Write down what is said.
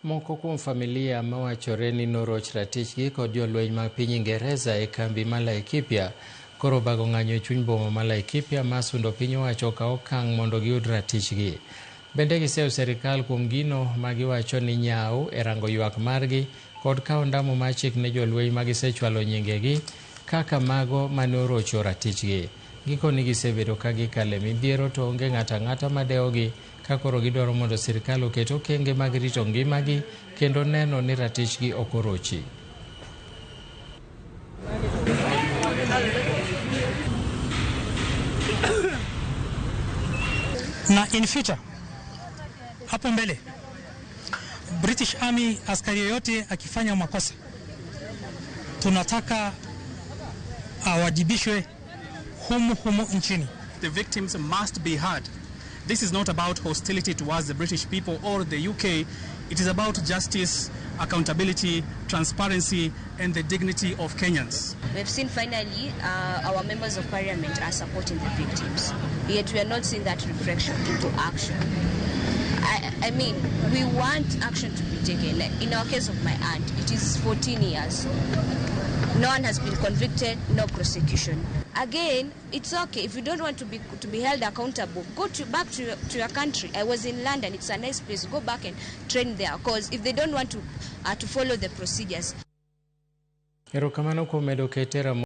Moko kuom familia mawachore ni noroch ratichgi kod jolweny mag piny Ingereza e kambi ma Laikipia koro obago ng'anyo e chuny boma ma Laikipia ma sundo piny owacho okaw okang' mondo giyud ratichgi. Bende giseyo serikal kuom gino ma giwacho ni nyaw e rango ywak margi kod kawo ondamo mar chik ne jolweny ma gisechwalo nyingegi kaka mago mane orocho ratichgi. Gikoni gisebedo ka gikale midhiero to onge ng'ato ang'ata madewogi ka koro gidwaro mondo sirikal oket okenge mag rito ngimagi kendo neno ni ratichgi ok orochi. Na in future hapo mbele British Army, askari yoyote akifanya makosa tunataka awajibishwe humu humu nchini. The victims must be heard. This is not about hostility towards the British people or the UK. It is about justice, accountability, transparency, and the dignity of Kenyans. We've seen finally our members of parliament are supporting the victims, yet we are not seeing that reflection into action. I mean, we want action to be taken. Like in our case of my aunt, it is 14 years. No one has been convicted, no prosecution. Again, it's okay if you don't want to be held accountable. Go to back to your country. I was in London. It's a nice place. Go back and train there. Because if they don't want to follow the procedures, Erokamano kuom medo kete.